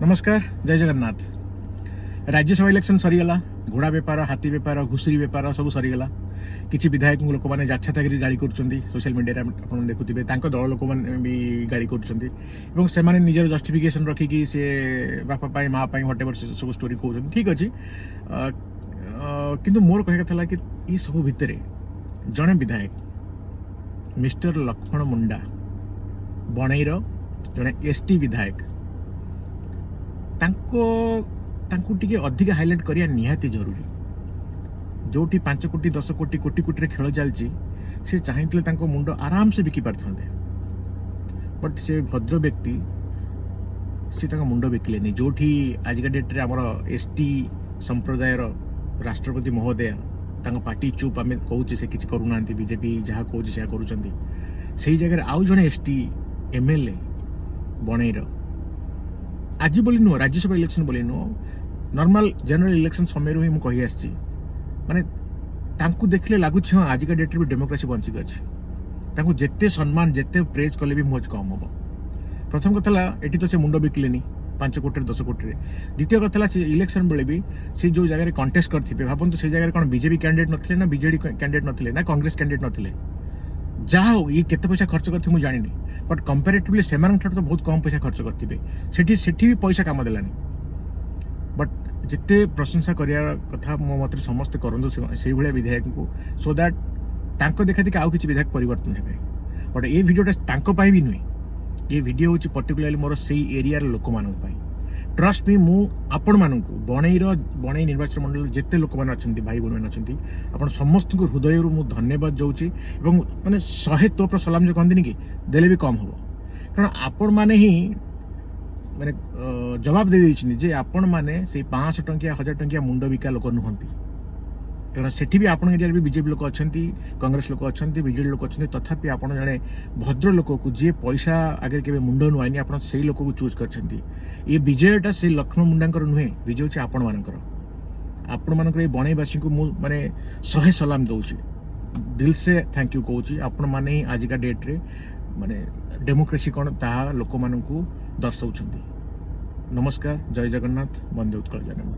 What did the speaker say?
ନମସ୍କାର, ଜୟ ଜଗନ୍ନାଥ। ରାଜ୍ୟସଭା ଇଲେକ୍ସନ ସରିଗଲା। ଘୋଡ଼ା ବେପାର, ହାତୀ ବେପାର, ଘୁଷୁରୀ ବେପାର ସବୁ ସରିଗଲା। କିଛି ବିଧାୟକଙ୍କୁ ଲୋକମାନେ ଯାଚ୍ଛାତାଗିରି ଗାଳି କରୁଛନ୍ତି। ସୋସିଆଲ ମିଡ଼ିଆରେ ଆପଣ ଦେଖୁଥିବେ, ତାଙ୍କ ଦଳ ଲୋକମାନେ ବି ଗାଳି କରୁଛନ୍ତି ଏବଂ ସେମାନେ ନିଜର ଜଷ୍ଟିଫିକେସନ ରଖିକି ସେ ବାପା ପାଇଁ, ମା ପାଇଁ, what ever ସବୁ ଷ୍ଟୋରି କହୁଛନ୍ତି। ଠିକ୍ ଅଛି, ଅ, ଅ, କିନ୍ତୁ ମୋର କହିବା କଥା ହେଲା କି ଏ ସବୁ ଭିତରେ ଜଣେ ବିଧାୟକ ମିଷ୍ଟର ଲକ୍ଷ୍ମଣ ମୁଣ୍ଡା, ବଣେଇର ଜଣେ ଏସ୍ ଟି ବିଧାୟକ, ତାଙ୍କୁ ଟିକେ ଅଧିକା ହାଇଲାଇଟ୍ କରିବା ନିହାତି ଜରୁରୀ। ଯୋଉଠି 5 କୋଟି, 10 କୋଟି, କୋଟି କୋଟିରେ ଖେଳ ଚାଲିଛି, ସେ ଚାହିଁଥିଲେ ତାଙ୍କ ମୁଣ୍ଡ ଆରାମସେ ବିକି ପାରିଥାନ୍ତେ। ବଟ୍ ସେ ଭଦ୍ର ବ୍ୟକ୍ତି, ସେ ତାଙ୍କ ମୁଣ୍ଡ ବିକିଲେନି। ଯୋଉଠି ଆଜିକା ଡେଟ୍ରେ ଆମର ଏସ୍ ଟି ସମ୍ପ୍ରଦାୟର ରାଷ୍ଟ୍ରପତି ମହୋଦୟ, ତାଙ୍କ ପାର୍ଟି ଚୁପ୍, ଆମେ କହୁଛେ ସେ କିଛି କରୁନାହାନ୍ତି, ବିଜେପି ଯାହା କହୁଛି ସେୟା କରୁଛନ୍ତି, ସେଇ ଜାଗାରେ ଆଉ ଜଣେ S T M L A ବଣେଇର, ଆଜି ବୋଲି ନୁହଁ, ରାଜ୍ୟସଭା ଇଲେକ୍ସନ ବୋଲି ନୁହଁ, ନର୍ମାଲ ଜେନେରାଲ ଇଲେକ୍ସନ ସମୟରୁ ହିଁ ମୁଁ କହି ଆସିଛି, ମାନେ ତାଙ୍କୁ ଦେଖିଲେ ଲାଗୁଛି ହଁ, ଆଜିକା ଡେଟ୍ରେ ବି ଡେମୋକ୍ରାସି ବଞ୍ଚିକି ଅଛି। ତାଙ୍କୁ ଯେତେ ସମ୍ମାନ, ଯେତେ ପ୍ରେଜ୍ କଲେ ବି ବହୁତ କମ୍ ହେବ। ପ୍ରଥମ କଥା ହେଲା, ଏଠି ତ ସେ ମୁଣ୍ଡ ବିକିଲେନି 5 କୋଟିରେ, 10 କୋଟିରେ। ଦ୍ୱିତୀୟ କଥା ହେଲା, ସେ ଇଲେକ୍ସନ ବେଳେ ବି ସେ ଯେଉଁ ଜାଗାରେ କଣ୍ଟେଷ୍ଟ କରିଥିବେ, ଭାବନ୍ତୁ ସେ ଜାଗାରେ କ'ଣ ବିଜେପି କ୍ୟାଣ୍ଡିଡେଟ୍ ନଥିଲେ ନା ବିଜେଡି କ୍ୟାଣ୍ଡିଡେଟ୍ ନଥିଲେ ନା କଂଗ୍ରେସ କ୍ୟାଣ୍ଡିଡେଟ୍ ନଥିଲେ? ଯାହା ହଉ, ଇଏ କେତେ ପଇସା ଖର୍ଚ୍ଚ କରିଥିବେ ମୁଁ ଜାଣିନି, ବଟ୍ କମ୍ପାରେଟିଭଲି ସେମାନଙ୍କ ଠାରୁ ତ ବହୁତ କମ୍ ପଇସା ଖର୍ଚ୍ଚ କରିଥିବେ। ସେଠି ବି ପଇସା କାମ ଦେଲାନି। ବଟ୍ ଯେତେ ପ୍ରଶଂସା କରିବା କଥା ମୋ ମତରେ ସମସ୍ତେ କରନ୍ତୁ ସେଇଭଳିଆ ବିଧାୟକଙ୍କୁ, ସୋ that ତାଙ୍କ ଦେଖା ଦେଖି ଆଉ କିଛି ବିଧାୟକ ପରିବର୍ତ୍ତନ ହେବେ। ବଟ୍ ଏ ଭିଡ଼ିଓଟା ତାଙ୍କ ପାଇଁ ବି ନୁହେଁ। ଏ ଭିଡ଼ିଓ ହେଉଛି ପର୍ଟିକୁଲାରଲି ମୋର ସେଇ ଏରିଆର ଲୋକମାନଙ୍କ ପାଇଁ। ଟ୍ରଷ୍ଟ ମି, ମୁଁ ଆପଣମାନଙ୍କୁ, ବଣେଇର, ବଣେଇ ନିର୍ବାଚନ ମଣ୍ଡଳୀର ଯେତେ ଲୋକମାନେ ଅଛନ୍ତି, ଭାଇ ଭଉଣୀମାନେ ଅଛନ୍ତି, ଆପଣ ସମସ୍ତଙ୍କୁ ହୃଦୟରୁ ମୁଁ ଧନ୍ୟବାଦ ଦେଉଛି ଏବଂ ମାନେ 100 ତୋପର ସଲାମ ଯେଉଁ କହନ୍ତିନି କି, ଦେଲେ ବି କମ୍ ହେବ। କାରଣ ଆପଣମାନେ ହିଁ ମାନେ ଜବାବ ଦେଇ ଦେଇଛନ୍ତି ଯେ ଆପଣମାନେ ସେଇ 500 ଟଙ୍କିଆ, 1000 ଟଙ୍କିଆ ମୁଣ୍ଡ ବିକା ଲୋକ ନୁହନ୍ତି। କାରଣ ସେଠି ବି ଆପଣଙ୍କ ଏରିଆରେ ବି ବିଜେପି ଲୋକ ଅଛନ୍ତି, କଂଗ୍ରେସ ଲୋକ ଅଛନ୍ତି, ବିଜେଡି ଲୋକ ଅଛନ୍ତି। ତଥାପି ଆପଣ ଜଣେ ଭଦ୍ର ଲୋକକୁ, ଯିଏ ପଇସା ଆଗରେ କେବେ ମୁଣ୍ଡ ନୁଆଇନି, ଆପଣ ସେଇ ଲୋକକୁ ଚୁଜ୍ କରିଛନ୍ତି। ଏ ବିଜୟଟା ସେଇ ଲକ୍ଷ୍ମଣ ମୁଣ୍ଡାଙ୍କର ନୁହେଁ, ବିଜୟ ହେଉଛି ଆପଣମାନଙ୍କର। ଆପଣମାନଙ୍କର ଏଇ ବଣେଇବାସୀଙ୍କୁ ମୁଁ ମାନେ 100 ସଲାମ ଦେଉଛି, ଦିଲ ସେ thank you କହୁଛି। ଆପଣମାନେ ହିଁ ଆଜିକା ଡେଟ୍ରେ ମାନେ ଡେମୋକ୍ରେସି କ'ଣ ତାହା ଲୋକମାନଙ୍କୁ ଦର୍ଶାଉଛନ୍ତି। ନମସ୍କାର, ଜୟ ଜଗନ୍ନାଥ, ବନ୍ଦେ ଉତ୍କଳ ଜନନୀ।